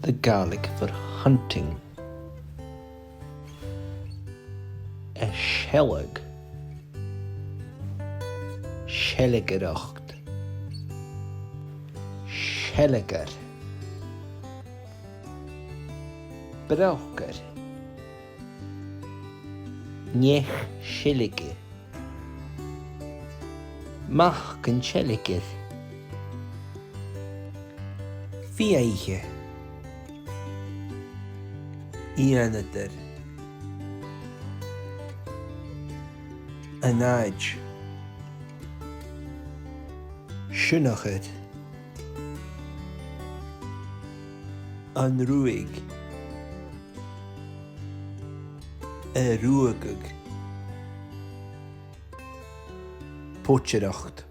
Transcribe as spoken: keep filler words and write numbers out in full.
The Gaelic for hunting. A' sealg. Sealgaireachd. Sealgair. Brògair. Neach-seilge. Mac an t-seilgir. Fiadhaich. Ionadair. An àit'. Sionnachadh. An ruaig. A' ruagadh. Poidsearachd.